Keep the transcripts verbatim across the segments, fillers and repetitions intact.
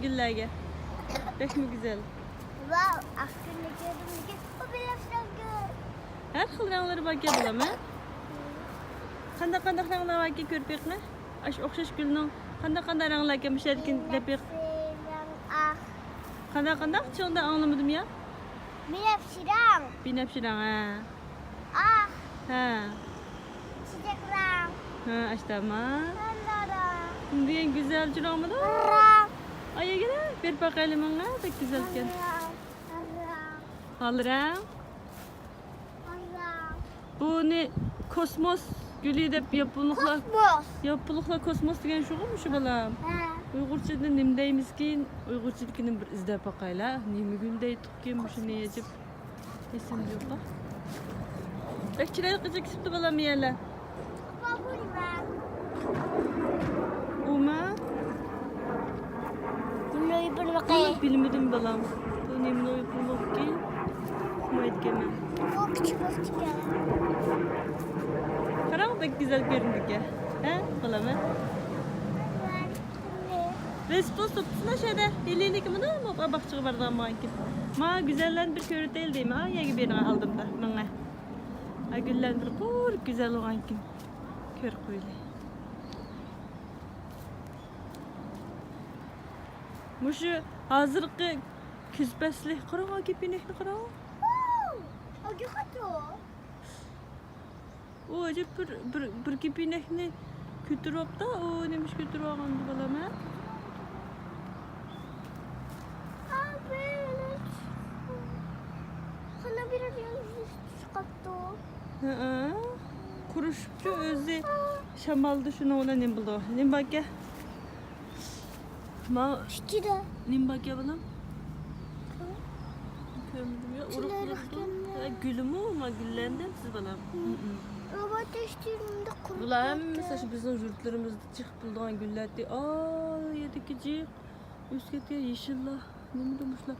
گۈللەرگە. بەكمۇ گۈزەل. ۋاۋ، ئاق گۈلنى كۆردۈم، لېكىن ئۇ بىنەپشە گۈل. ھەر خىل رەڭلىرى باركەن بالام، ھە؟ قانداق قانداق رەڭلەر باركەن كۆرۈپ بېقىڭە. ئاشۇ ئوخشاش گۈلنىڭ قانداق قانداق رەڭلەركەن مۇشۇ يەردىكى دەپ بېقىڭ. بىنەپشە رەڭ، ئاق. قانداق قانداق؟ چىڭدە ئاڭلىمىدىم يا. بىنەپشە رەڭ. بىنەپشە رەڭ، ھە. ئاق. ھە. چېچەك رەڭ. ھە، ئاشتاما. قارا رەڭ. نېمە دېگەن گۈزەل چىراغمىدۇ؟ قارا رەڭ. ئايىگىنە، بېرىپ باقايلى ماڭا، بەك گۈزەلكەن. قارا رەڭ. قارا رەڭ. قارا رەڭ. قارا رەڭ. بۇنى كوسموس گۈلى دەپ ياپونلۇقلار، كوسموس. ياپونلۇقلار كوسموس دېگەن شۇغۇ مۇشۇ بالام. ھە. ئۇيغۇرچىدا نېمە دەيمىزكىن؟ ئۇيغۇرچىدىكىنى بىر ئىزدەپ باقايلى. نېمە گۈل دەيتتۇقكىن مۇشۇنى ئەجەب؟ ئېسىمدە يوقلا. بەك چىرايلىق ئىزى كېسىپتۇ بالام يەرلەر. ئۇما؟ نېمىنى ئويۇپ بولماقى؟ بىلمىدىم بالام. بۇ نېمىنى ئويۇپ بولماقكى؟ ئۇقمايدىكەنمەن. بۇ كىچىك بولسىكەن. قاراڭ، بەك گۈزەل كۆرۈنىدىكەن. ھە، بالام، ھە؟ ۋېسپۇس توپتىسىنا شەدە. ھېلىلىكى مۇنۇ باغچىغا بارىدىغان بولغانكىن. ما گۈزەللەرنى بىر كۆرۈتەيلى دەيمەن. ھا، يەرگە بېرىدىغان ئالدىمدا. ماڭا. ھا، گۈللەرنى بىر قۇر گۈزەل بولغانكىن. كۆرۈپ قويلى. مۇشۇ ھازىرقى كۈز پەسلى. قاراڭ، كېپىنەكنى قاراڭ. ئۇ ئەجەب بىر، بىر، بىر كېپىنەكنى كۆتۈرۈۋاپتا. ئۇ نېمە ئىش كۆتۈرۈۋالغاندۇ بالام، ھە؟ قاپتۇ. ھەئە. قۇرۇشۇپچۇ ئۆزى. شامالدا شۇنىڭ بىلەن نېمە بولىدۇ؟ نېمە باركەن؟ ما ئىچىدە. نېمە باركەن بالام؟ كۆرمىدىم يا. ئۇرۇق ئىچىدە بولىدۇ. ھە، گۈلىمۇ؟ ما گۈللەندە سىز بالام. بۇلار ھەممىسى شۇ بىزنىڭ يۇرتلىرىمىزدا جىق بولىدىغان گۈللەردى. ئا، يەردىكى جىق ئۆسۈپ كەتكەن يېشىللار. نېمىدۇ مۇشۇلار؟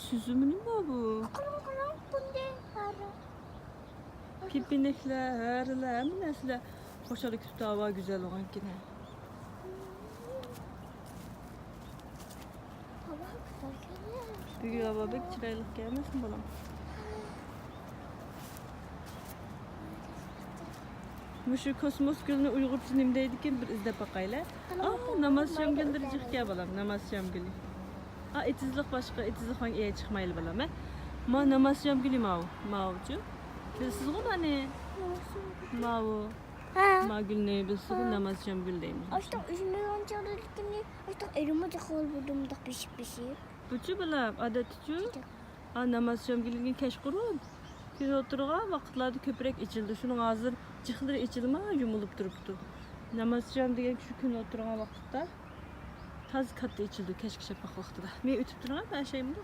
سۈزۈمىنىمۇ بۇ؟ قاراڭ، قاراڭ، بۇندى ھەر. كېپىنەكلەر، ھەرىلەر، ھەممە نەرسىلەر قوشالا كۈتۈپتۇ، ھاۋا گۈزەل بولغانكىن. ھاۋا گۈزەلكەن. بۈگۈن ھاۋا بەك چىرايلىقكەن ئەمەسمۇ بالام؟ مۇشۇ كوسموس گۈلنى ئۇيغۇرچە نېمە دەيدىكىن، بىر ئىزدەپ باقايلى. ئا، نامازشام گۈللىرى جىقكەن بالام، نامازشام گۈلى. ئا، ئېتىزلىق باشقا، ئېتىزلىقنىڭ ئېيى چىقمايلى بالام، ھە؟ ما نامازشام گۈلى ماۋۇ، ماۋۇچۇ. بىلىسىزغۇ مانى؟ ماۋۇ. ھە. ما گۈلنى بىلىسىزغۇ، ھە. نامازشام گۈل دەيمىز. ئاشتاق ئۈزمىگەن چاغدىكىنى، ئاشتاق ئېرىمۇ جىقىۋالىدۇ مۇنداق بېشىپ-بېشىپ. بۇچۇ بالام، ئادەتتىچۇ. ئا، نامازشام گۈلى دېگەن كەچقۇرۇن كۈن ئولتۇرغان ۋاقىتلاردا كۆپرەك ئېچىلىدۇ. شۇنىڭ ھازىر جىقلىرى ئېچىلماي يۇمۇلۇپ تۇرۇپتۇ. نامازشام دېگەن شۇ كۈن ئولتۇرغان ۋاقىتتا تازا كاتتا ئېچىلىدۇ، كەچكى شەپەق ۋاقتىدا. مەن ئۆتۈپ تۇرۇڭ، بەشەيمۇ.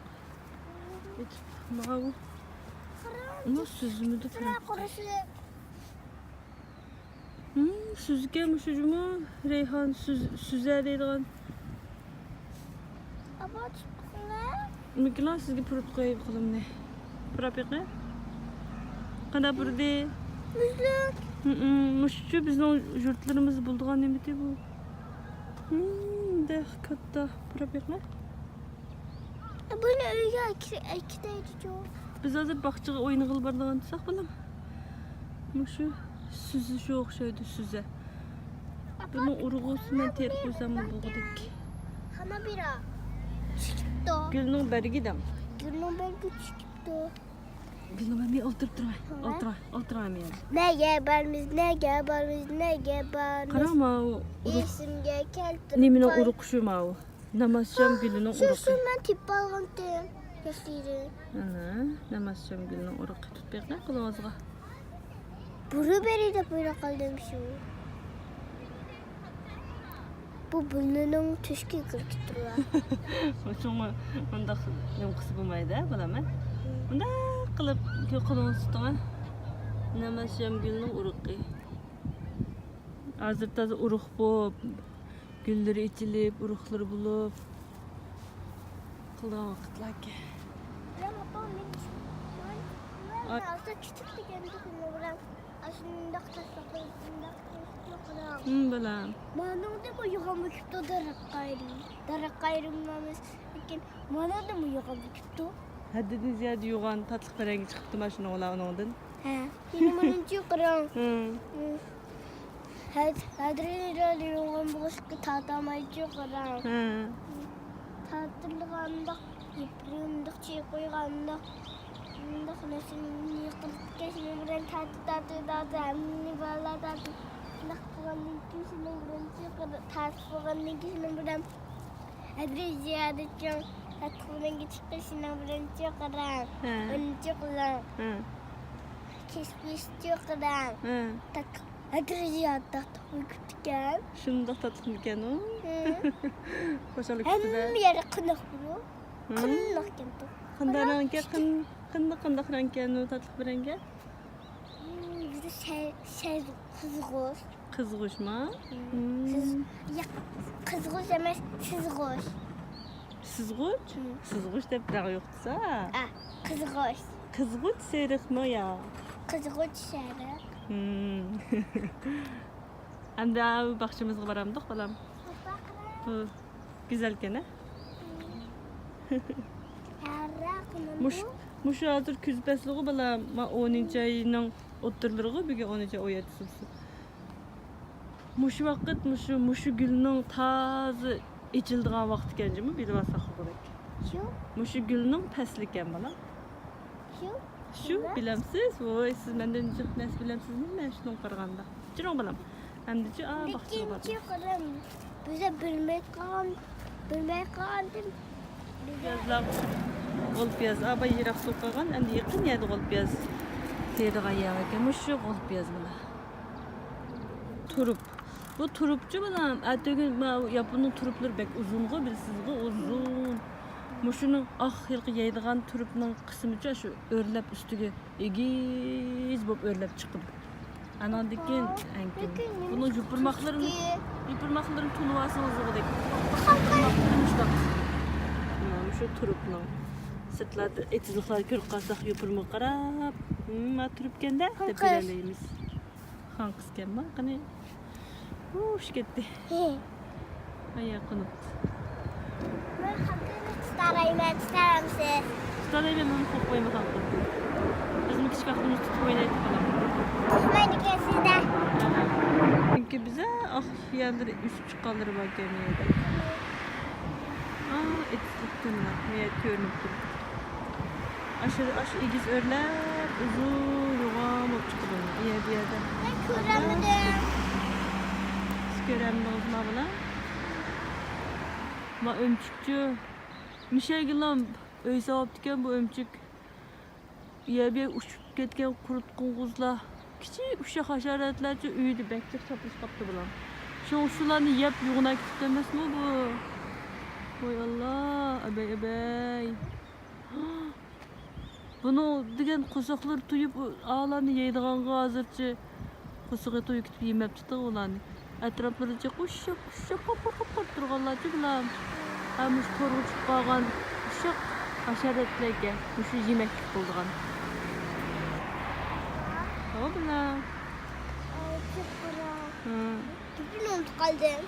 ئۆتۈپ، ماۋۇ. ئۇنى سۈزمىدى. قۇرۇشلۇق. ھىم، سۈزگەن مۇشۇ جۇمۇ، رەيھان، سۈز-، سۈزە دەيدىغان. ئاپا، تۇتقۇلە. مىكلا سىزگە پۇرىتىپ قوياي قولۇمنى. پۇراپ بېقىڭ. قانداق پۇرىدى؟ مۈزۈك. ھىم، مۇشۇچۇ بىزنىڭ يۇرتلىرىمىزدا بولىدىغان نېمىتى بۇ؟ ھىم، مۇنداق كاتتا. پۇراپ بېقىڭ. بۇنى ئۆيگە ئەكىتەيلىچۇ. بىز ھازىر باغچىغا ئوينىغىلى بارىدىغان تۇرساق بالام. مۇشۇ سۈزە شۇ ئوخشايدۇ، سۈزە. بۇنىڭ ئۇرۇغۇسىنى تېرىپ قويساممۇ بولغۇدەك. خانا بىرا چىقىپتۇ. گۈلنىڭ بەرگى دەڭ. گۈلنىڭ بەرگى چىقىپتۇ. گۈلنىڭ بەرگى ئولتۇرۇپ تۇرۇڭ. ھە؟ ئولتۇرۇڭ، ئولتۇرۇڭ مەن. نەگە بارىمىز، نەگە بارىمىز، نەگە بارىمىز؟ قاراڭ، ماۋۇ ئۇرۇق. ئېسىمگە كەلتۈرۈپ نېمىنىڭ ئۇرۇقى شۇ ماۋۇ؟ نامازشام گۈلىنىڭ ئۇرۇقى. شۇ، شۇ مەن تېپىپ ئالغانتىم ياشلىرى. ئەنە، نامازشام گۈلىنىڭ ئۇرۇقى. تۇتۇپ بېقىڭ قولىڭىزغا. بۇرۇ بېرى دەپ ئويلاپ قالدىم شۇ. بۇ بۇرنىنىڭ تۆشۈكى كىرىپ كېتىپتۇ. شۇڭا ئۇنداق نېمە قىلسا بولمايدۇ، بالام. مۇنداق قىلىپ قولىڭىزنى تۇتۇڭ. نامازشام گۈلىنىڭ ئۇرۇقى. ھازىر تازا ئۇرۇق بولۇپ، گۈللىرى ئېچىلىپ، ئۇرۇقلىرى بولۇپ قىلىدىغان ۋاقىتلاركەن. ئاي. ئاشۇنداق تاشلاپ قويۇپ، شۇنداق قىلىشنى قىلىڭ. ھىم، بالام. مانىڭدىمۇ يوغان بېكىپتۇ دارىققايرىم. دارىققايرىم ئەمەس، لېكىن مانىڭدىمۇ يوغان بېكىپتۇ. ھەددىدىن زىيادە يوغان تاتلىق بىر رەڭگى چىقىپتۇ مانا شۇنىڭ ئۇنىڭدىن. ھە، يەنە مېنىڭچە قاراڭ. ھىم. ھە. ھەد-، ھەدرىنى يوغان بولۇشقا تارتالمايچۇ قاراڭ. ھە. تارتىلغانداق، يىپلىرىمداق چىقىپ قويغانداق، مۇنداق نەرسىنى يىقىلىپ كەتسىنىڭ بىلەن تارتىپ، تارتىپ، تارتىپ، ھەممىنى بالىلار تارتىپ، شۇنداق قىلغاندىن كېيىن شۇنىڭ بىلەن چىقىپ، تارتىپ بولغاندىن كېيىن شۇنىڭ بىلەن ھەدرى زىيادە چىڭ، تارتىپ بولغاندىن كېيىن چىقىپ، شۇنىڭ بىلەن چىقىپ، ھە. ئۇنى چىقىپ، ھە. كېسىپ يېسە چىقىپ، ھە. تارتىپ ھەدرىجى ياتاق تۇغۇلۇپتىكەن. شۇنداق تاتلىقمىكەن ئۇ؟ ھە. خۇشاللىق ئۈستىدە. ھەممە يەرى قىنىق بۇ. ھە؟ قىنىقكەن تۇ. قانداق رەڭكەن؟ قىن-، قىنداق، قانداق رەڭكەن ئۇ تاتلىق بىر رەڭگە؟ ھىم، بىزدە سە-، سە-، قىزغۇچ. قىزغۇچما؟ ھىم. ھىم. سىز-، ياق، قىزغۇچ ئەمەس، سىزغۇچ. سىزغۇچ؟ ھىم. سىزغۇچ دەپ دەڭ يوقىتسا. ئا، قىزغۇچ. قىزغۇچ سېرىقمۇ يا؟ قىزغۇچ سېرىق. ھىم. ئەمدى باغچىمىزغا بارامدۇق، بالام؟ بۇ گۈزەلكەن، ھە؟ ھىم. مۇش-، مۇشۇ ھازىر كۈز پەسلىغۇ، بالام. ما ئونىنچى ئاينىڭ ئوتتۇرىلىرىغۇ، بۈگۈن ئونىنچى ئاي، ئون يەتتىسى. مۇشۇ ۋاقىت مۇشۇ، مۇشۇ گۈلنىڭ تازا ئېچىلىدىغان ۋاقتىكەن جۇمۇ، بىلىۋالساق بولغۇدەك. شۇ؟ مۇشۇ گۈلنىڭ پەسلىكەن، بالام. شۇ؟ شۇ، بىلەمسىز؟ ۋوي، سىز مەندىن جىق نەرسە بىلەمسىزمۇ؟ مەن شۇنىڭغا قارىغاندا. جۈرۈڭ، بالام. ئەمدىچۇ، ئا، باغچىغا باردۇق. لېكىن، قىزىم، بىزە بىلمەي قالغان، بىلمەي قالغاندىن بىزە پىيازلار، غول پىياز. ئا، باي يىراق سوقۇپ قالغان، ئەمدى يېقىن يەردە غول پىياز تېرىغان يەر ئىكەن. مۇشۇ غول پىياز مانا. تۇرۇپ. بۇ تۇرۇپچۇ، بالام. ئەتىگۈن ما-، ياپوننىڭ تۇرۇپلىرى بەك ئۇزۇنغۇ، بىلىسىزغۇ، ئۇزۇن. مۇشۇنىڭ ئاق ھېلىقى يەيدىغان تۇرۇپنىڭ قىسمىچۇ شۇ ئۆرلەپ ئۈستىگە ئېگىز بولۇپ ئۆرلەپ چىقىدۇ. ئاناندىن كېيىن، ئەنكىن، بۇنىڭ يوپۇرماقلىرىنى، يوپۇرماقلىرىنى تونۇۋالسىڭىز بولغۇدەك. يوپۇرماقلىرى مۇشۇنداق. مانا مۇشۇ تۇرۇپنىڭ. سىرتلاردا ئېتىزلىقلارنى كۆرۈپ قالساق، يوپۇرمىغا قاراپ، «ھىم، ما تۇرۇپكەن-دە» دەپ بىلەلەيمىز. خان قىزكەنما، قېنى. ھۇش كەتتى. ھە. ئاياغ قونۇپتۇ. مەن خەتنى تۇتالايمەن، تۇتالامسىز؟ تۇتالايمەن، مەن قويۇپ قويما خان قىز. بىزمۇ كىچىك ۋاقتىمىزدا تۇتۇپ ئوينايتتۇق، بالام. تۇتمايدىكەنسىز-دە. چۈنكى بىزە ئاق يەرلىرى ئۆسۈپ چىققانلىرى باركەن بۇ يەردە. ئا، ئېتىزلىقتىن مۇ يەردە كۆرۈنۈپ تۇرۇپتۇ. ئاشۇ، ئاشۇ ئېگىز ئۆرلەپ، ئۇزۇن يوغان بولۇپ چىقىدۇ. ئىيە، بۇ يەردە. مەن كۆرەلمىدىم. سىز كۆرەلمىدىڭىزما، بالام؟ ما ئۆمۈچۈكچۇ. مىشەگىلا ئۆي ساۋاپتىكەن بۇ ئۆمۈچۈك. يەر بۇ يەرگە ئۇچۇپ كەتكەن قۇرت قوڭغۇزلار، كىچىك ئۇششاق ھاشاراتلارچە ئۆيدە بەك جىق چاپلىشىپ قاپتۇ، بالام. شۇڭا شۇلارنى يەپ يوغىناپ كېتىپتۇ ئەمەسمۇ بۇ؟ ۋاي ئاللا، ئەبەي، ئەبەي. بۇنىڭ دېگەن قورساقلىرى تويۇپ، ئالارنى يەيدىغانغا ھازىرچە قورسىقى تويۇپ كېتىپ يېمەپتۇ ئۇلارنى. ئەتراپلىرىچە ئۇششاق، ئۇششاق، قاپ، قاپ، قاپ، قاپ تۇرغانلارچۇ بۇلار. ھە، مۇشۇ تورغا چىقىپ قالغان ئۇششاق ھاشاراتلاركەن مۇشۇ يېمەكلىك قىلىدىغان. توغرا بۇلار. ھە. گېپىمنى ئۇنتۇپ قالدىم.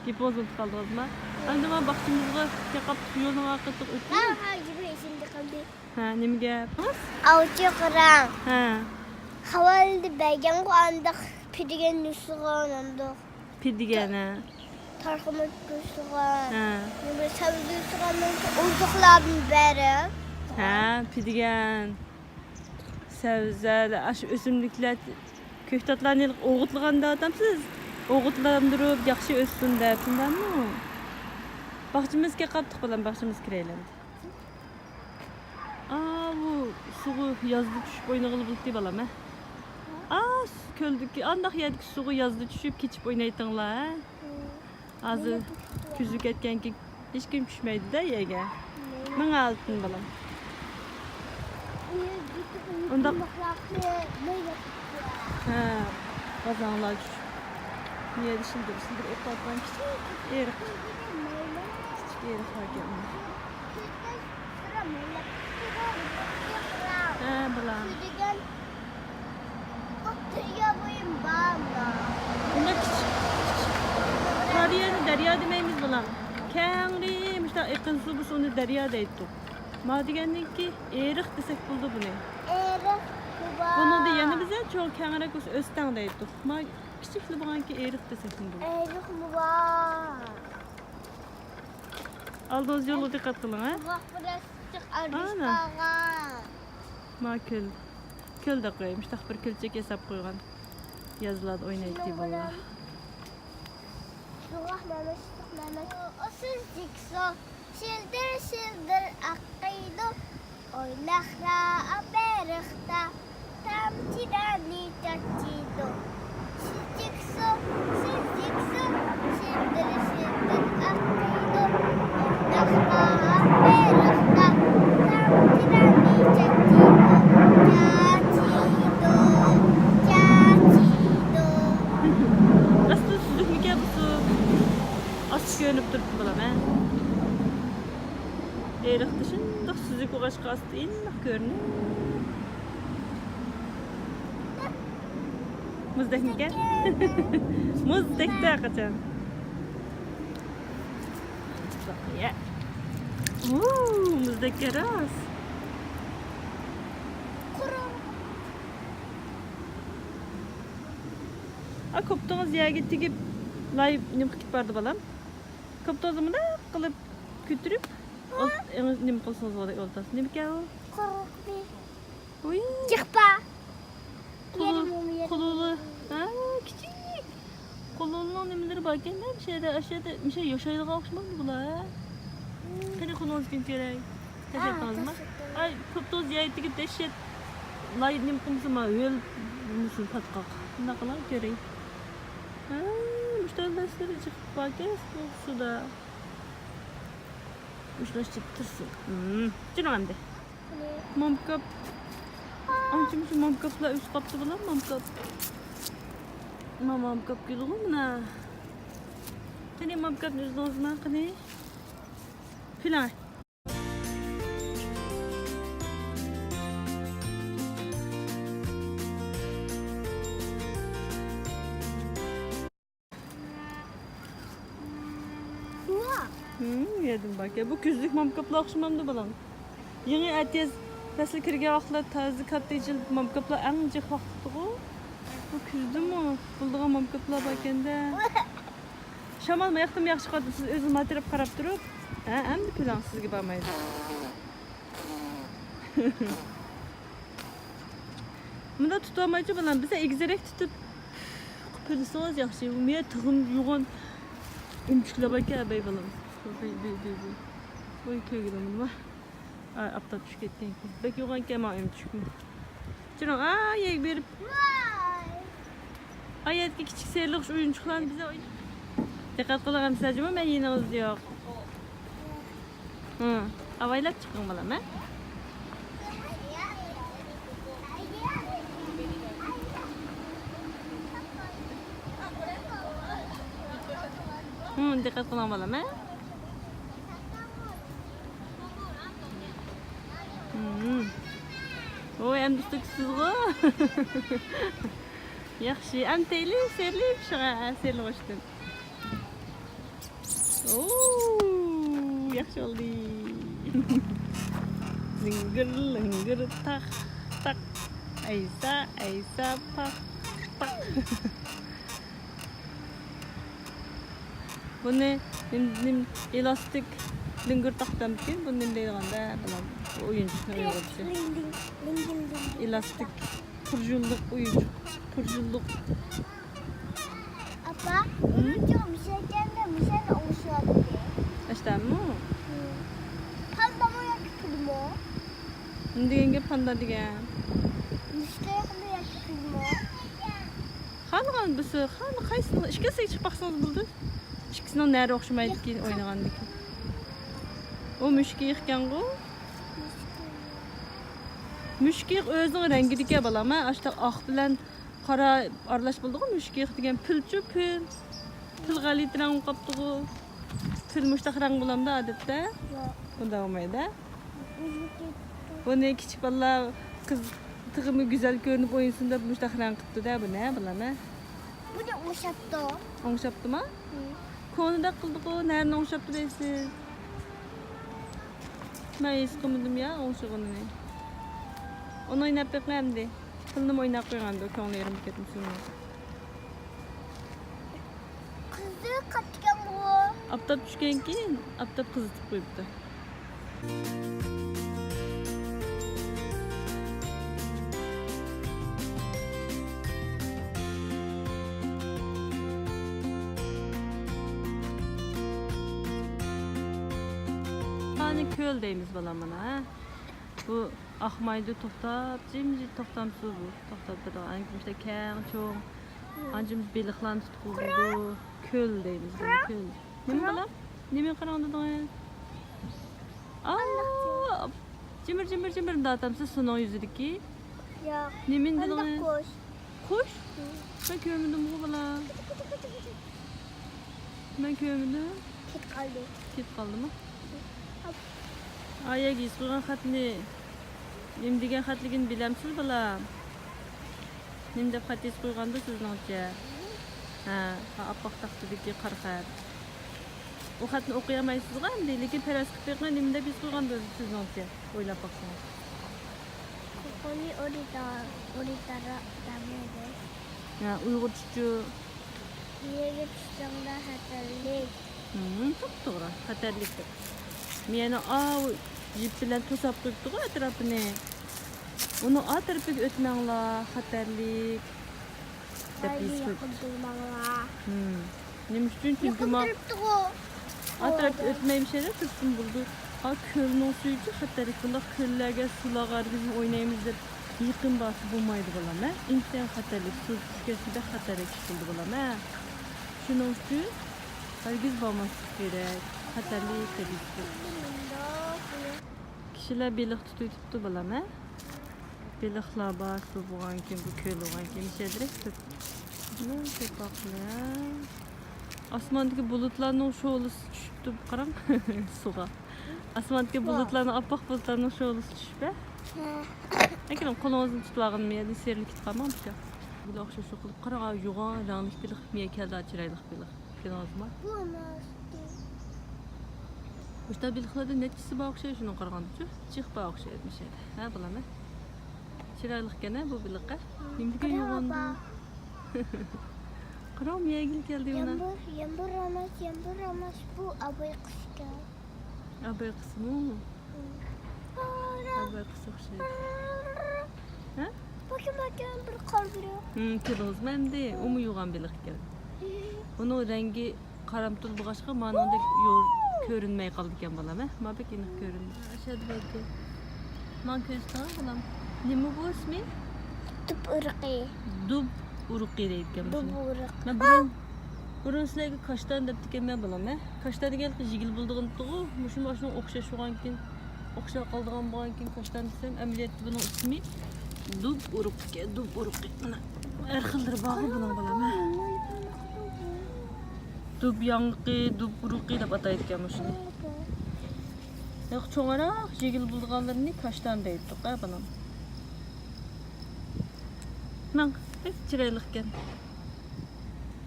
گېپىڭىزنى ئۇنتۇپ قالدىڭىزما؟ ئەمدى مانا باغچىمىزغا كەپ قاپتۇق، يولنىڭ ئارقىسىغا ئۆتۈپ. ھە، ھە، گېپىم ئېسىمدە قالدى. ھە، نېمە گەپ؟ ئاۋچى قاراڭ. ھە. خەۋەردە بەرگەنغۇ ئانداق پىدىگەن نۇسخىغا ئۇنىمدۇق. پىدىگەن، ھە. تارخۇمۇت نۇسخىغا. ھە. نېمە سەۋزە نۇسخىغا ئوزۇقلاردىن بەرىپ. ھە، پىدىگەن. سەۋزە، ئاشۇ ئۆسۈملۈكلەر، كۆكتاتلارنى ئوغۇتلىغان دەۋاتامسىز؟ ئوغۇتلاندۇرۇپ ياخشى ئۆسسۇن دەپ، شۇنداقمۇ؟ باغچىمىزغا قاپتۇق، بالام، باغچىمىزغا كىرەيلى. ئاۋۇ سۇغا يازدا چۈشۈپ ئوينىغىلى بولاتتى، بالام، ھە؟ ئا، كۆلدىكى، ئانداق يەردىكى سۇغا يازدا چۈشۈپ، كېچىپ ئوينايتتىڭلار، ھە؟ ھازىر كۈزگە كەتكەنكىن ھېچكىم چۈشمەيدۇ-دە يەرگە. ماڭا ئالتۇن بالام. ئۇنداق. ھە، غازاڭلار چۈشۈپ. بۇ يەردە شىلدىر، شىلدىر ئېقىۋاتقان كىچىك ئېرىق. كىچىك ئېرىق باركەن. ھە، بالام. دېگەن، بۇ دەريا بويۇم بارمۇ؟ بۇنداق كىچىك، كىچىك. دەريانى دەريا دېمەيمىز، بالام. كەڭرى مۇشۇنداق ئېقىن سۇ، بىز ئۇنى دەريا دەيتتۇق. ما دېگەندىن كېيىن ئېرىق دېسەك بولىدۇ بۇنى. ئېرىق بار. بۇنىڭدا يەنە بىز چوڭ، كەڭرەك بولسا ئۆستەڭ دەيتتۇق. ما كىچىكلا بولغانكى ئېرىق دېسەكمۇ بولىدۇ. ئېرىقمۇ بار. ئالدىڭىز يولغا دىققەت قىلىڭ، ھە؟ بۇلاق بىلەن سۇچۇق ئارىلىشىپ قالغان. ما كۆل. كۆل دەپ قوياي. مۇشتاق بىر كۆلچەك ياساپ قويغان. يازلاردا ئوينايتتى بالىلار. شۇنىڭ بىلەن سۇغا مەمە، سۇچۇق مەمە. ئۇسسۇل جىكسو. شىلدىر شىلدىر ئاققىدۇ، ئويناقلار ئاپئېرىقتا، تامچىلارنى چاچىدۇ. سۈزۈك سۇ، سۈزۈك سۇ، شىلدىر شىلدىر ئاققىدۇ، ئويناقلار ئاپئېرىقتا، تامچىلارنى چاچىدۇ، چاچىدۇ، چاچىدۇ. ئەسلى سۈزۈكمىكەن بۇ سۇ؟ ئاچچىق كۆرۈنۈپ تۇرۇپتۇ بالام، ھە؟ ئېرىقتا شۇنداق سۈزۈك بولغاچقا ئاستى ئىللىق كۆرۈنىدۇ. مۇزدەكمىكەن؟ مۇزدەكتە قاچان؟ يە. ئۇ، مۇزدەككە راست. ئا، كوپتىڭىز يەرگە تېگىپ، لاي نېمە قىلىپ كېتىپ باردى بالام. كوپتىڭىزنى مۇنداق قىلىپ كۆتۈرۈپ، ئولت-، ئېڭىز نېمە قىلسىڭىز بولىدۇ، ئولتۇرسىز. نېمىكەن ئۇ؟ قۇرۇقنى. ئۇي. جىقپا. قۇلۇل-، يېرىم يېرىم. قۇلۇلى. ھە، كىچىك. قۇلۇلنىڭ نېمىلىرى باركەن-دە، بۇ يەردە، ئاشۇ يەردە، مۇشۇ ياشايدىغان ئوخشىمامدۇ بۇلار، ھە؟ مم. قېنى، قولىڭىزنى كۆرەي. تاشلاپ قالدىڭىزمۇ؟ ئاي، كوپتىڭىز يەرگە تېگىپ دەھشەت. لاي نېمە قىلمىسا، ما ھۆل نېمىسى پاتقاق. شۇنداق قىلىڭ، كۆرەي. ھە، مۇشۇنداق نەرسىلەر جىق باركەن سۇدا. مۇشۇلار ئىچىپ تۇرسۇن. ھىم، جېنىم ئەمدى. مامكاپ. ئانچە مۇشۇ مامكاپلار ئۆسۈپ قاپتۇ بۇلار، مامكاپ. ما مامكاپ گۈلىغۇ مانا. قېنى مامكاپنى ئۈزدىڭىزمۇ، قېنى؟ كۈلەڭ. ھىم، يەردىن باركەن. بۇ كۈزلۈك مامكاپلار ئوخشىمامدۇ، بالام؟ يېڭى ئەتىياز پەسلى كىرگەن ۋاقىتلار تازا كاتتا ئېچىلىپ، مامكاپلار ئەڭ جىق ۋاقتىدىغۇ. بۇ كۈزدىمۇ بولىدىغان مامكاپلار باركەن-دە. شامال ما ياقتىمۇ ياخشى چىقىۋاتىدۇ، سىز ئۆزىڭىز ماتىراپ قاراپ تۇرۇپ. ھە، ئەمدى كۈلەڭ، سىزگە بارمايدۇ. مۇنداق تۇتۇۋالمايچۇ بالام، بىز ئېگىزرەك تۇتۇپ قۇپىلىسىڭىز ياخشى. بۇ مېنىڭ تېخىمۇ يوغان ئۆمۈچۈكلەر باركەن، ئەبەي بالام. بىي، بىي، بىي، بىي. ۋاي، كۆرگىلى مۇنۇ بار. ئاي، ئاپتاپ چۈشۈپ كەتكەنكەن. بەك يوغانكەن مانا ئۆمۈچۈكمۇ. جېنىم، ئاي، يەگە بېرىپ. ئاي، يەردىكى كىچىك سېرىلغۇچ ئويۇنچۇقلارنى بىزە ئوينا-، دىققەت قىلىڭ، ئەمسە جۇمۇ مەن يېنىڭىزدا يوق. ھە، ئاۋايلاپ چىقىڭ بالام، ھە؟ ھە، دىققەت قىلىڭ بالام، ھە؟ ھىم. ۋوي، ئەمدى ئۇستىكسىزغۇ. ياخشى، ئەمدى تەيلى سېرىلىپ شۇڭا، سېرىلغۇچتىن. ئوو، ياخشى بولدى. لىڭگىر، لىڭگىر، تاق، تاق. ئەيسا، ئەيسا، پاق، پاق. بۇنى نېم-، نېم-، ئېلاستىك لىڭگىر تاق دەمدىكىن، بۇنى نېمە دەيدىغاندا، بۇنىڭ ئويۇنچۇقنى ئۇيغۇرچە. لىڭ، لىڭ، لىڭ، لىڭ، لىڭ. ئېلاستىك، پۇرژۇنلۇق ئويۇنچۇق، پۇرژۇنلۇق. ئاپا، ھىم؟ بۇنىڭ چوڭ مۇشەكەندە، مۇشەنى ئوڭشىۋاتىدۇ. ئاشتانمۇ؟ ھىم. پاندامۇ ياكى پىلمۇ؟ نېمە دېگەن گەپ پاندا دېگەن؟ مۇشۇ قېيىقمۇ ياكى پىلمۇ؟ خالىغان بىرسى، خالىغان قايسىنى، ئىككىسىگە چىقىپ باقسىڭىز بولىدۇ. ئىككىسىنىڭ نەرى ئوخشىمايدىكىن، ئوينىغاندىكىن. ئۇ مۈشۈك ئېيىقكەنغۇ؟ مۈشۈك ئېيىق ئۆزىنىڭ رەڭگىدىكەن بالام، ھە؟ ئاشۇنداق ئاق بىلەن قارا ئارىلاش بولىدىغۇ، مۈشۈك ئېيىق دېگەن. پىلچۇ پىل. پىل غەلىتە رەڭ بولۇپ قاپتىغۇ. پىل مۇشتاق رەڭ بولامدۇ ئادەتتە؟ ياق. بۇنداق بولمايدۇ. ئۆزگىرىپ كېتىپتۇ. بۇنى كىچىك بالىلار، قىز، تېخىمۇ گۈزەل كۆرۈنۈپ ئوينىسۇن دەپ مۇشۇنداق رەڭ قىپتۇ-دە بۇنى، ھە، بالام، ھە؟ بۇنى ئوڭشاپتۇ. ئوڭشاپتىما؟ ھىم. كونىدەك قىلدىغۇ، نەرىنى ئوڭشاپتۇ دەيسىز؟ مەن ھېس قىلمىدىم يا ئوڭشىغىنىنى. ئۇنى ئويناپ بېقىڭ ئەمدى. تىلنىمۇ ئويناپ قويغاندۇ، كۆڭلى يېرىم كەتمىسۇن. قىزىپ قاپتىكەنغۇ. ئاپتاپ چۈشكەنكىن، ئاپتاپ قىزىتىپ قويۇپتۇ. مانا كۆل دەيمىز، بالام، مانا، ھە؟ بۇ ئاقمايدۇ، توختاپ، جىمجىت توختام سۇ بۇ. توختاپ تۇرىدىغان، ئەنە مۇشۇنداق كەڭ، چوڭ، ئانچە بېلىقلارنى تۇتقىلى بولىدۇ. كۆل دەيمىز بۇنى، كۆل. نېمە، بالام؟ نېمە قاراڭ دېدىڭىز؟ ئاۋۇ، جىمىر، جىمىر، جىمىر داتامسىز سۇنىڭ يۈزىدىكى؟ ياق. نېمىنى دېدىڭىز؟ قۇش. قۇش؟ مەن كۆرمىدىمغۇ، بالام. مەن كۆرمىدىم. كېتىپ قالدى. كېتىپ قالدىمۇ؟ ئايەگە يېزىپ قويغان خەتنى، نېمە دېگەن خەتلىكىنى بىلەمسىز، بالام؟ نېمە دەپ خەت يېزىپ قويغاندۇ سىزنىڭچە؟ ھە، ئاپئاق تاختىدىكى قارا خەت. ئۇ خەتنى ئوقۇيالمايسىزغۇ ئەمدى، لېكىن پەرەز قىلىپ بېقىڭ، نېمە دەپ يېزىپ قويغاندۇ سىزنىڭچە؟ ئويلاپ باقسىڭىز. كوكونى ئورىتا-، ئورىتارا دامىدى. ھە، ئۇيغۇرچىچۇ؟ يەرگە چۈشسەڭدە خەتەرلىك. ھىم، توپتوغرا، خەتەرلىك دەپ. مېنى ئاۋۇ يىپ بىلەن توساپ قويۇپتىغۇ ئەتراپىنى. ئۇنىڭ ئا تەرىپىگە ئۆتمەڭلار، خەتەرلىك دەپ يېزىپ قويۇپتۇ. ھىم. نېمە ئۈچۈن؟ چۈنكى ما-، ئا تەرەپكە ئۆتمەيمىز، شەيدە تۇرسۇن بولىدۇ. ھا، كۆلنىڭ سۈيىچۇ خەتەرلىك. بۇنداق كۆللەرگە، سۇلارغا ھەرگىزمۇ ئوينايمىز دەپ يېقىن بارسا بولمايدۇ، بالام، ھە؟ ئىنتايىن خەتەرلىك. سۇ چۈشكەن سۈيدە خەتەرلىك ئىش بولىدۇ، بالام، ھە؟ شۇنىڭ ئۈچۈن ھەرگىز بارماسلىق كېرەك. خەتەرلىك دەپ يېزىپتۇ. كىشىلەر بېلىق تۇتۇۋېتىپتۇ، بالام، ھە؟ بېلىقلار بار، سۇ بولغانكىن، بۇ كۆل بولغانكىن، مۇشۇ يەردە كۆپ. مۇنۇ توپاقلار. ئاسماندىكى بۇلۇتلارنىڭ شولىسى چۈشۈپتۇ، قاراڭ، سۇغا. ئاسماندىكى بۇلۇتلارنىڭ، ئاپئاق بۇلۇتلارنىڭ شولىسى چۈشۈپ، ھە؟ لېكىن قولىڭىزنى تۇتۇۋالغىن، مۇ يەردىن سىيرىلىپ كېتىپ قالماڭ، بىكار. بۇلار ئوخشاش يوقىلىپ، قاراڭ، ئا، يوغان رەڭلىك بېلىق، مۇ يەر كەلدى، چىرايلىق بېلىق. كۆردىڭىزمۇ؟ بۇ ئەمەس. مۇشۇنداق بېلىقلاردىن نەچچىسى بار ئوخشايدۇ، شۇنىڭغا قارىغاندا، چىخ بار ئوخشايدۇ مۇشۇ يەردە. ھە، بالام، ھە؟ چىرايلىقكەن، ھە، بۇ بېلىق، ھە؟ نېمىدىكىن يوغان بۇ؟ قاراڭ، مۇ يەرگىلا كەلدى مانا. يامغۇر، يامغۇر ئەمەس، يامغۇر ئەمەس، بۇ ئاباي قۇشكەن. ئاباي قۇشمۇ؟ ھىم. ئاباي قۇش ئوخشايدۇ. ھە؟ باكىم، باكىم، بىر قالدى. ھىم، كۆردىڭىزمۇ ئەمدى؟ ئۇمۇ يوغان بېلىق ئىكەن. ئۇنىڭ رەڭگى قارامتۇل بولغاچقا، مانىڭدەك يور-، كۆرۈنمەي قالىدىكەن، بالام، ھە؟ ما بەك ئېنىق كۆرۈندى. ئاشەدە بەلكى. ماڭا كۆرسىتىڭ، بالام. نېمە بۇ ئىسمى؟ دۇب ئۇرۇقى. دۇب ئۇرۇقى دەيدىكەن. دۇب ئۇرۇق. مەن بۇرۇن، بۇرۇن سىلەرگە كاشتان دەپتىكەنمەن، بالام، ھە؟ كاشتان دېگەن يېگىلى بولىدىغان ئىدىغۇ، مۇشۇمۇ ئاشۇنىڭ ئوخشاش بولغانكىن، ئوخشاپ قالىدىغان بولغانكىن كاشتان دېسەم، ئەمەلىيەتتە بۇنىڭ ئىسمى دۇب ئۇرۇقى ئىكەن، دۇب ئۇرۇقى. مانا، ھەر خىللىرى بارغۇ بۇنىڭ، بالام، ھە؟ دۇب ياڭىقى، دۇب ئۇرۇقى دەپ ئاتايدىكەن مۇشۇنى. ياق، چوڭراق، يېگىلى بولىدىغانلىرىنى كاشتان دەيتتۇق، ھە، بۇنىڭ. ماڭ، بەك چىرايلىقكەن.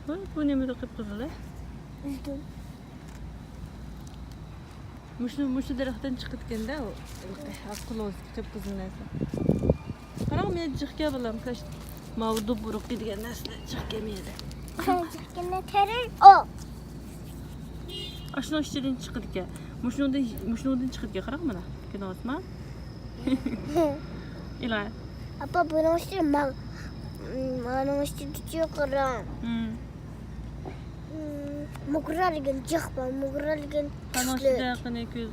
ۋاي، بۇ نېمىدۇ قىپقىزىل، ھە؟ ئۈزدۈم. مۇشۇ، مۇشۇ دەرەختىن چىقىدىكەن-دە، ئۇ، ھېلىقى، ھە، قۇلىقى قىپقىزىل نەرسە. قاراڭ، مېنى جىقكەن بالام، كاش. ماۋۇ دۇب ئۇرۇقى دېگەن نەرسىلەر جىقكەن مېنى. جىقكەننى تېرىل، ئو. ئاشۇنىڭ ئىچىدىن چىقىدىكەن. مۇشۇنىڭدىن، مۇشۇنىڭدىن چىقىدىكەن، قاراڭ مانا. كۆردىڭىزمۇ؟ ئىلاي. ئاپا، بۇنىڭ ئۈستى ماڭ-، مانىڭ ئۈستىدىچۇ قاراڭ. ھىم. ھىم، موگرا دېگەن جىق بار، موگرا دېگەن قانىڭ ئۈستىدە كۈچلۈك. قېنى كۆز.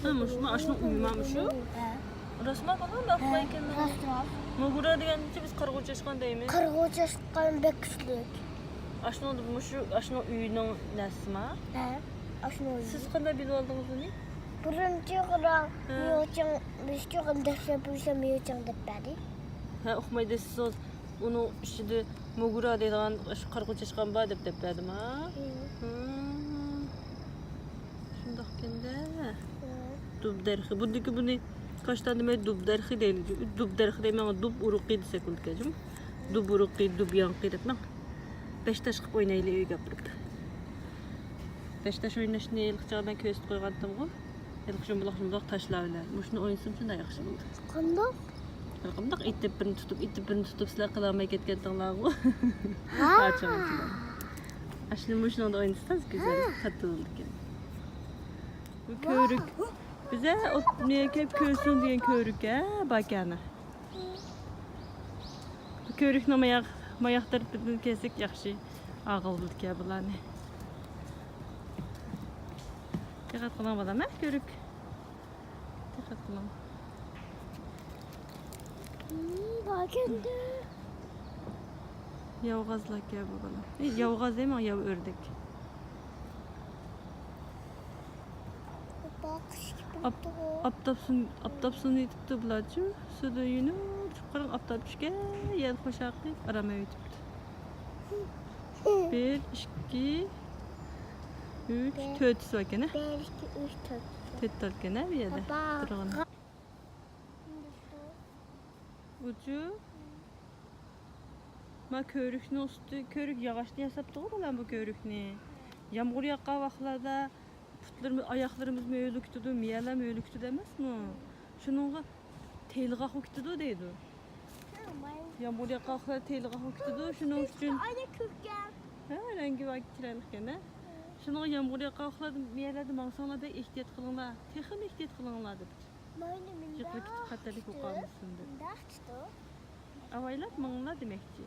ھە، مۇشۇ، مانا شۇنىڭ ئۆيى، مانا مۇشۇ. ھە. راستما، بالام، ھە، ئاقمايكەن. راست، راست. موگرا دېگەنچە بىز قارىغۇ چاشقان دەيمىز. قارىغۇ چاشقان بەك كۈچلۈك. ئاشۇنىڭ، مۇشۇ، ئاشۇنىڭ ئۆيىنىڭ نەرسىما؟ ھە، ئاشۇنىڭ ئۆيى. سىز قانداق بىلىۋالدىڭىز ئۇنى؟ بۇرۇنچۇ قاراڭ، ھە. ميۇچىڭ، بىزچۇ دەسلەپ بولسا ميۇچىڭ دەپ بەردى. ھە، ئۇقماي دەيسىز. ئۇنىڭ ئىچىدە موگرا دەيدىغان قارىغۇ چاشقان بار دەپ دەپ بەردىما؟ ھىم. ھىم. شۇنداقكەن-دە. ھىم. دۇب دەرىخى. بۇندىكى بۇنى تاشتا نېمە دۇب دەرىخى دەيلى. دۇب دەرىخى دەيمەن، دۇب ئۇرۇقى دېسەك بولىدىكەن. دۇب ئۇرۇقى، دۇب ياڭىقى دەپ ماڭ. بەش تاش قىلىپ ئوينايلى ئۆيگە ئاپىرىپ. بەش تاش ئويناشنى ھېلىقى چاغدا مەن كۆرسىتىپ قويغانتىمغۇ. ھېلىقى شۇنداق، شۇنداق تاشلار بىلەن. مۇشۇنى ئوينىسام شۇنداق ياخشى بولىدۇ. قانداق؟ قانداق ئېتىپ بىرنى تۇتۇپ، ئېتىپ بىرنى تۇتۇپ، سىلەر قىلالماي كەتكەنتىڭلارغۇ. ھا. ئاچىڭىزلار. ئاشۇنى مۇشۇنىڭدا ئوينىسىڭىز گۈزەل، ھا. تاتلىق بولىدىكەن. بۇ كۆۋرۈك. بىزە ئوت-، نېگە كېلىپ كۆرسۇن دېگەن كۆۋرۈك، ھە، باركەن. بۇ كۆۋرۈكنىڭ ماياق، ماياق تەرىپىدىن كەلسەك ياخشى. ئاغىلدىكەن بۇلارنى. دىققەت قىلىڭ بالام، ھە، كۆۋرۈك. دىققەت قىلىڭ. ھىم، باركەندە. ياۋغازلاركەن بۇ بالام. ئى، ياۋغاز دەيمەن، ياۋ ئۆردەك. ئاپتاپ سۇن-، ئاپتاپ سۇنى يېتىپتۇ بۇلارچۇ. سۇدا يۇيۇنۇپ، قاراڭ، ئاپتاپ چۈشكەن يەردە خۇشال قىلىپ ئارام ئېلىۋېتىپتۇ. بىر، ئىككى، ئۈچ، تۆتىسى باركەن، ھە؟ بىر، ئىككى، ئۈچ، تۆت. تۆت تالكەن، ھە، بۇ يەردە تۇرغىنى. ئۇچۇ. ما كۆۋرۈكنىڭ ئۈستى، كۆۋرۈك ياغاچتىن ياساپتىغۇ بالام بۇ كۆۋرۈكنى. يامغۇر ياغقان ۋاقىتلاردا پۇتلىرىمىز، ئاياقلىرىمىزمۇ ھۆلۈكتىدۇ، مىيەلەرمۇ ھۆلۈكتىدۇ ئەمەسمۇ؟ شۇنىڭغا تېيىلغاق بولۇپ كېتىدۇ دەيدۇ. يامغۇر ياغقان ۋاقىتلاردا تېيىلغاق بولۇپ كېتىدۇ، شۇنىڭ ئۈچۈن. ھە، رەڭگى بار، چىرايلىقكەن، ھە؟ شۇنىڭغا يامغۇر ياغقان ۋاقىتلاردا مىيەلەردە ماڭساڭلار بەك ئېھتىيات قىلىڭلار، تېخىمۇ ئېھتىيات قىلىڭلار دەپ. يىقىلىپ كېتىپ خەتەرلىك بولۇپ قالمىسۇن دەپ. ئاۋايلاپ ماڭىڭلار دېمەكچى.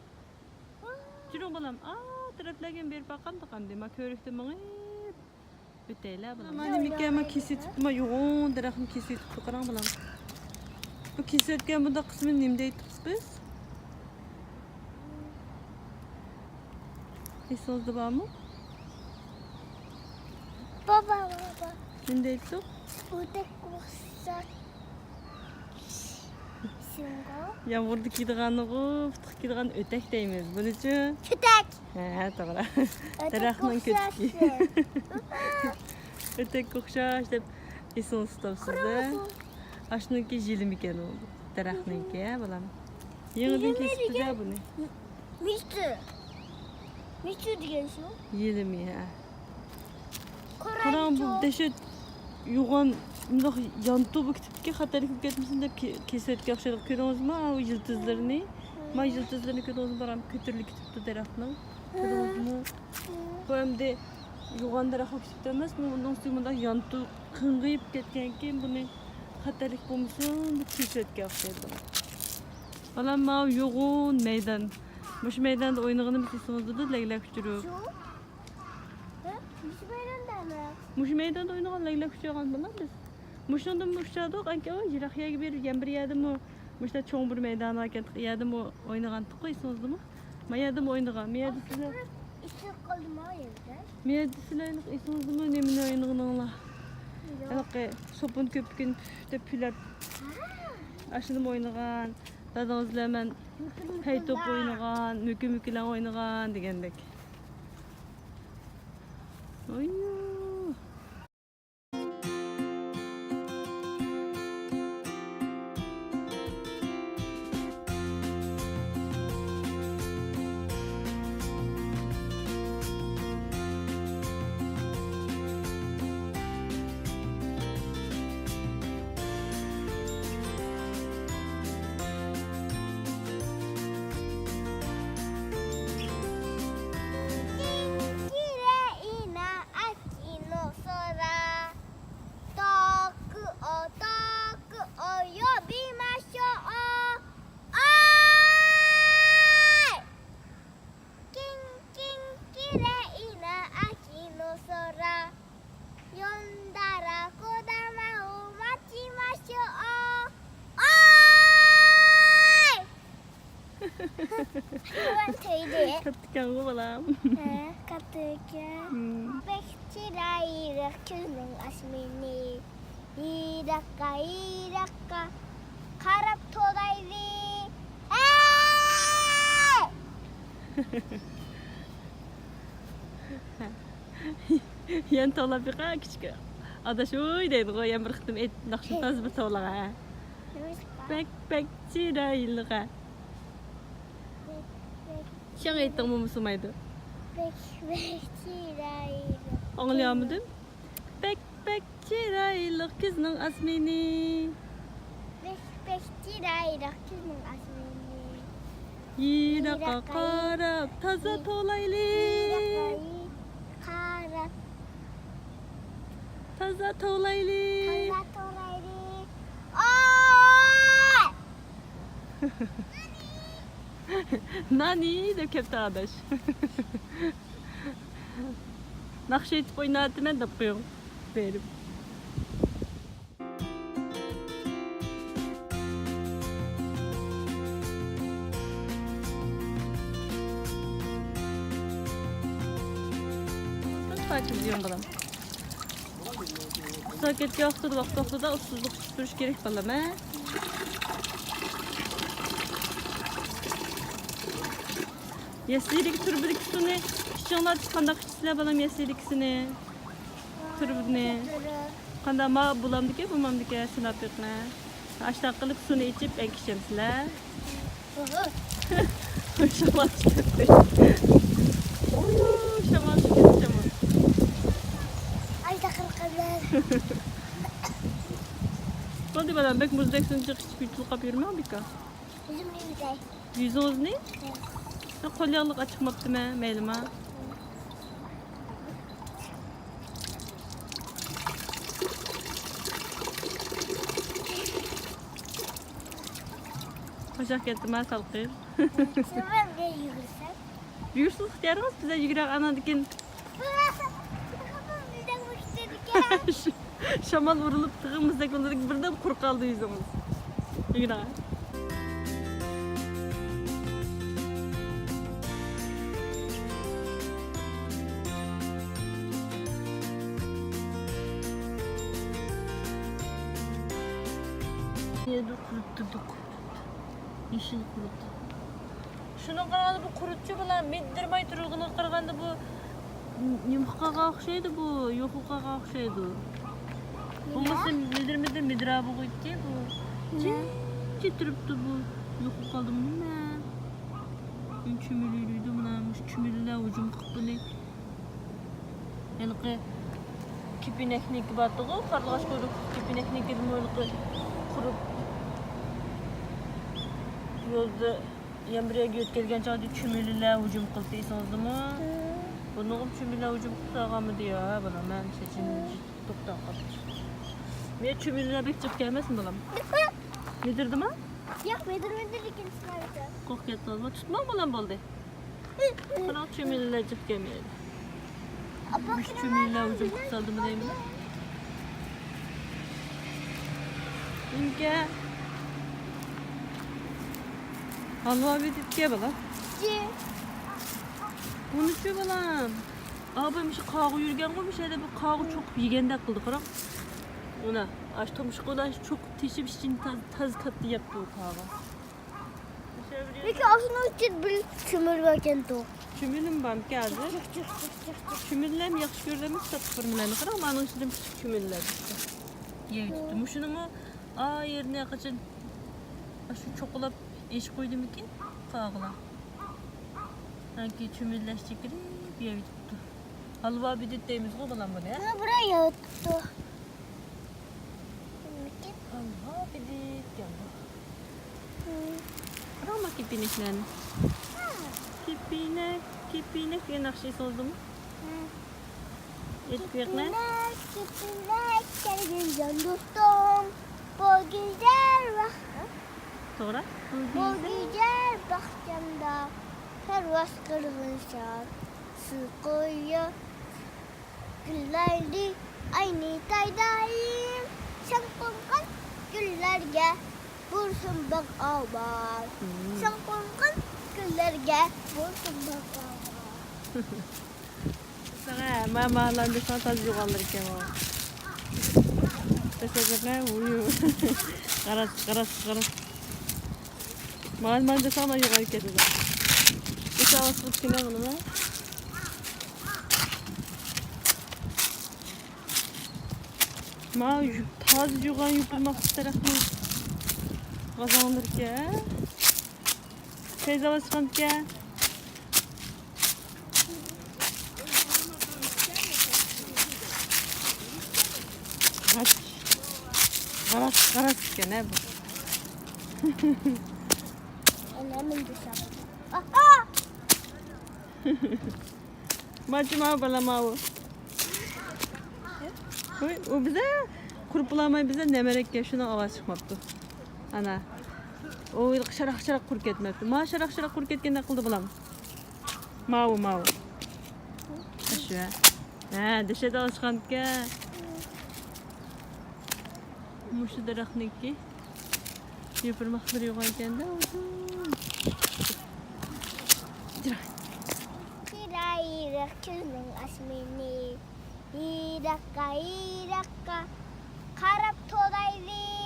جۈرۈڭ بالام، ئا تەرەپلەرگە بېرىپ باقامدۇق ئەمدى. ما كۆۋرۈكتە مېڭىپ ئۆتەيلى بالام. مانا نېمىكەن، ما كېسىۋېتىپتۇ، ما يوغان دەرەخنى كېسىۋېتىپتۇ، قاراڭ بالام. بۇ كېسىۋەتكەن بۇنداق قىسمىنى نېمە دەيتتۇق بىز؟ ئېسىڭىزدە بارمۇ؟ بابا، بابا. نېمە دەيتتۇق؟ ئۆتەك ئوخشاش. يامغۇردا كىيىدىغانغۇ، پۇتقا كىيىدىغان ئۆتەك دەيمىز. بۇنىچۇ؟ كۆتەك. ھە، توغرا. دەرەخنىڭ كۆتىكى. ئۆتەككە ئوخشاش دەپ ئېسىڭىزدە تۇتامسىز-دە؟ ئاشۇنىڭكى يېلىمىكەن ئۇ. دەرەخنىڭكى، ھە، بالام. يېڭىدىن كېسىپتۇ-دە بۇنى. مىچۇ. مىچۇ دېگەن شۇ. يېلىمى، ھە. قاراڭ، بۇ دەھشەت يوغان، مۇنداق يانتۇ بولۇپ كېتىپتىكەن، خەتەرلىك بولۇپ كەتمىسۇن دەپ كېسىۋەتكەن ئوخشايدۇ. كۆردىڭىزمۇ ئۇ يىلتىزلىرىنى؟ ما يىلتىزلىرىنى كۆردىڭىزمۇ؟ بالام، كۆتۈرۈلۈپ كېتىپتۇ دەرەخنىڭ. كۆردىڭىزمۇ؟ بۇ ئەمدى يوغان دەرەخ بولۇپ كېتىپتۇ ئەمەسمۇ؟ بۇنىڭ ئۈستى مۇنداق يانتۇ قىڭغىيىپ كەتكەنكىن، بۇنى خەتەرلىك بولمىسۇن دەپ كېسىۋەتكەن ئوخشايدۇ. بالام، ماۋۇ يوغان مەيدان. مۇشۇ مەيداندا ئوينىغىنىمىز ئېسىڭىزدىدۇ، لەگلەك ئۇچۇرۇپ. ھە؟ مۇشۇ مەيداندا ئەمەس. مۇشۇ مەيداندا ئوينىغان، لەگلەك ئۇچۇرغان بالام بىز. مۇشۇنىڭدىمۇ ئۇچاتتۇق، ئانكى ئۇ يىراق يەرگە بېرىپ، يەنە بىر يەردىمۇ، مۇشۇنداق چوڭ بىر مەيدان باركەن، يەردىمۇ ئوينىغانتۇققۇ، ئېسىڭىزدىمۇ؟ ما يەردىمۇ ئوينىغان، ما يەردە سىلەر. ئېسىپ قالدىم ھا يەردە. ما يەردە سىلەر ئېسىڭىزدىمۇ، نېمىنى ئوينىغىنىڭلار؟ يوق. ھېلىقى سوپۇن كۆپۈكىنى پۈف دەپ پۈفلەپ. ھا. ئاشۇنىمۇ ئوينىغان. دادىڭىز بىلەن مەن پەي توپ ئوينىغان، مۈكۈ مۈكۈلەڭ ئوينىغان دېگەندەك. ئويۇ. كاتتىكەنغۇ بالام. ھە، كاتتىكەن. بەك چىرايلىق كۈننىڭ ئاسمىنى. يىراققا، يىراققا قاراپ تۇرايلى. ھەي! يەنە توۋلاپ بېقە، كىچىك ئاداش، ۋۇي دەيدىغۇ، يەنە بىر قېتىم ئېيت، ناخشىنى تازا بىر توۋلاغا، ھە. بەك، بەك چىرايلىق ھە. شۇڭا ئېيتتىڭمۇ مۇسۇلمايدۇ؟ بەك، بەك چىرايلىق. ئاڭلىيالمىدىم. بەك، بەك چىرايلىق كۈزنىڭ ئاسمىنى. بەك، بەك چىرايلىق كۈزنىڭ ئاسمىنى. يىراققا قاراپ تازا توۋلايلى. يىراققا قاراپ. تازا توۋلايلى. تازا توۋلايلى. ئاي! نانى دەپ كەپتۇ ئاداش. ناخشا ئېيتىپ ئويناۋاتىمەن دەپ قويۇڭ. بېرىپ. پاكىز يۇيۇڭ بالام. ئۇزاق كەتكەن ۋاقتىدا، ۋاقتى ۋاقتىدا ئۇسسۇزلۇق كۈچ بېرىش كېرەك بالام ھە. يەسلىدىكى تۇرۇبىدىكى سۇنى ئىچىڭلار قانداق ئىچىسىلەر بالام يەسلىدىكىسىنى؟ تۇرۇبىنى. قانداق ما بولامدىكى بولمامدىكى سىناپ بېقىڭە. ئاشتاق قىلىپ سۇنى ئىچىپ ئەنكىشەمسىلەر. شامال چىقىپ كەتتى. شامال چىقىپ كەتتى شامال. ئاشتاق قىلىپ. بولدى بالام بەك مۇزدەك سۇنى جىق ئىچىپ يۇتۇلقاپ يۈرمەڭ بىكار. يۈزۈمنى يۇيۇۋېتەي. يۈزىڭىزنى؟ ھە. قول ياغلىق ئاچىقماپتىمەن، مەيلىما. قاچاق كەتتىما سالقىن. سىلەر بىلەن يۈگۈرسەم؟ يۈگۈرسىڭىز ئىختىيارىڭىز، بىزلەر يۈگۈرەر ئاناندىن كېيىن. شامال ئۇرۇلۇپ تىغىڭىزدەك بولدى، بىردەم قۇرۇق قالدى يۈزىڭىز. يۈگۈرۈڭ. يەردە قۇرۇپ تۇردۇق. يېشىل قۇرۇپ. شۇنىڭغا قارىغاندا بۇ قۇرۇتچۇ بۇلار مىدىرماي تۇرغىنىغا قارىغاندا بۇ نېمە قىلغان ئوخشايدۇ بۇ، يوقىلىپ قالغان ئوخشايدۇ. نېمە؟ بولمىسا مىدىر-مىدىر مىدىرا بولغۇيتتى بۇ. نېمە؟ جىمجىت تۇرۇپتۇ بۇ. يوقىلىپ قالدىمۇ نېمە؟ چۈمۈلە يۈرىدۇ مانا مۇشۇ چۈمۈلىلەر ھۇجۇم قىلىپ بۇنى. ھېلىقى كېپىنەكنىڭكى بارتىغۇ، قارلىغاچ قۇيرۇق كېپىنەكنىڭكىدىمۇ ھېلىقى قۇرۇپ يولدا يامبۇر يۆتكەلگەن چاغدا چۈمۈلىلەر ھۇجۇم قىلدى، ئېسىڭىزدىمۇ؟ بۇنىڭغا چۈمۈلىلەر ھۇجۇم قىلىپ قالغانمىدى يا بالام؟ مەن شۇ جىم-، جىم توختاپ قاپتۇ. مېنىڭ چۈمۈلىلەر بەك جىق كەلمەسمۇ بالام؟ مىدىردىما؟ ياق، مىدىر، مىدىر لېكىن سىلەرگە. قورقۇپ كەتتىڭىزمۇ؟ تۇتماڭ بالام، بولدى. قاراڭ، چۈمۈلىلەر جىق كەلمەيدۇ. مۇشۇ چۈمۈلىلەر ھۇجۇم قىلسالدىمۇ دەيمەن. ئىنكە. ھالۋا بېدىتكە بالا. بۇنىچۇ بالام. ئابا مۇشۇ قاغا يۈرگەنغۇ، مۇشۇ يەردە بىر قاغا چوقۇپ يېگەندەك قىلدى، قاراڭ. ئۇنا، ئاش تۇمشۇقىدا چوقۇپ تېشىپ ئىچىنى تاز-، تازا كاتتا يەپتۇ ئۇ قاغا. لېكىن ئاشۇنىڭ ئىچىدە بىر چۈمۈلە باركەنتۇ. چۈمۈلىمۇ بارمىكىن ھازىر؟ چىق، چىق، چىق، چىق، چىق. چۈمۈلىلەرمۇ ياخشى كۆرىدۇ، ساتىپ بېرىمەن. قاراڭ، مانىڭ ئىچىدىمۇ كىچىك چۈمۈلىلەر چىقتى. يەۋېتىپتۇ. مۇشۇنىمۇ ئا يېرىنى قاچان ئاشۇ چوقۇلاپ ئېچىپ قويدىمىكىن قاغىلار. ئانكى چۈمۈلىلەر شىكىللىپ يەۋېتىپتۇ. ھالۋا بېدىت دەيمىزغۇ بالام بۇنى، ھە؟ بۇنى بىرەر يەۋېتىپتۇ. ھالۋا بېدىت ئىكەن بۇ. قاراڭ بۇ كېپىنەكلەرنى. كېپىنەك، كېپىنەك دېگەن ناخشا ئېسىڭىزدىمۇ؟ ئېيتىپ بېقىڭە. كېپىنەك، كېپىنەك كەلگىن جان دوستۇم. بۇ گۈزەل ۋاق-، توغرا. بۇ گۈزەل باغچامدا پەرۋاز قىلغىن شاد سىقىيا. گۈللەردە ئاينى تايدايىم، سەن قونغان گۈللەرگە بولسۇن باغ ئاۋات. سەن قونغان گۈللەرگە بولسۇن باغ ئاۋات. ساڭا ماما لاندىسان تازا يوغانلار ئىكەن ئۇ. تەسەددىقە، ۋۇيۇ. قاراس، قاراس، قاراس. مانا، مانا دېسەڭ، مانا يوغان كېتىدۇ. ئىش ئاۋاز قىلىپ كېلە بۇنىمۇ. ما، يۇ-، تازا يوغان يوپۇرماق تەرەپنى. غازاڭلىرىكەن. پەيزاۋا چىقامدىكەن. غاچ. غاراس، غاراس ئىكەن ھە بۇ. ماچۇ ماۋۇ بالا ماۋۇ. ۋوي، ئۇ بىزە قۇرۇپ بولالماي بىزە نەمرەككە شۇنىڭ ئاۋازى چىقماپتۇ. ئانا. ئۇ ھېلىقى شاراق شاراق قۇرۇپ كەتمەپتۇ. ما شاراق شاراق قۇرۇپ كەتكەندەك قىلدى بالام. ماۋۇ ماۋۇ. شۇ. ھە، دەشەدە ئاشقانكەن. مۇشۇ دەرەخنىڭكى يوپۇرماقلىرى يوغان ئىكەن-دە، ئۇزۇن. يىراق-يىراق كۈننىڭ ئاسمىنى، يىراققا-يىراققا قاراپ تۇرايلى.